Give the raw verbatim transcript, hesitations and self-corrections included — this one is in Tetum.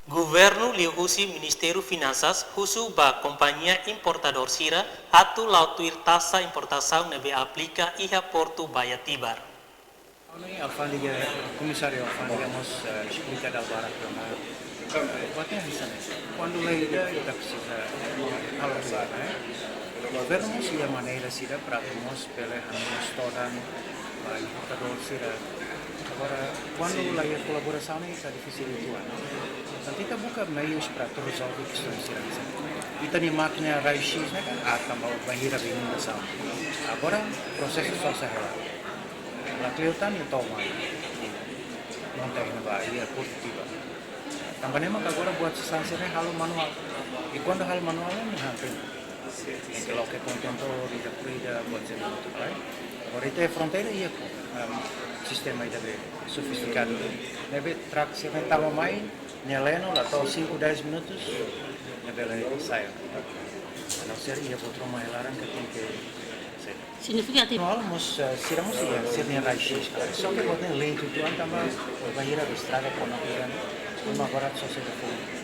Governu liuhusi Ministériu Finansas husu ba kompañia importadór sira atu la'o tuir taxa importasaun ne'ebé aplika iha Portu Baia Tibar. Ne'e alfándega, komisáriu alfándega mós, eh, esplika dala barak ona, eh, buat ne'e hanesan ne'e. Kuandu la iha ita presiza halo tuir, eh. Governu mós iha maneira sira para atu mós bele hanoin mós todan ba importadór sira. Agora, kuandu la iha kolaborasaun ne'e ita difisil uitoan. Entaun ita buka meius para atu rezolve kestaun sira hanesan ne'e. Ita-nia mákina raio X ne'e kan, ah, tanba bainhira ba inundasaun. Agora, prosesu só sei hela. La kleur tan nia to'o mai. Monta iha ne'ebá, iha Portu Tibar. Tanba ne'e mak agora buat sasán sira-ne'e halo manuál. I kuandu halo manuál ne'e han tempu. Tenke loke kontentór, ida por ida, buat sira-ne'e atu bai. Agora ita iha fronteira iha, em, sistema ida be sofistikadu. Ne'ebé truck sira-ne'e tama mai, nia leno la to'o cinco, dez minutos, nia bele sai. A não ser iha buat ruma iha laran ke tenke, sei. Signifika ati. Manuál mós, eh, sira mós iha sira-nia raio X. Só ke buat ne'e lentu uitoan tanba bainhira estraga para matikan. Uma agora só sei depois.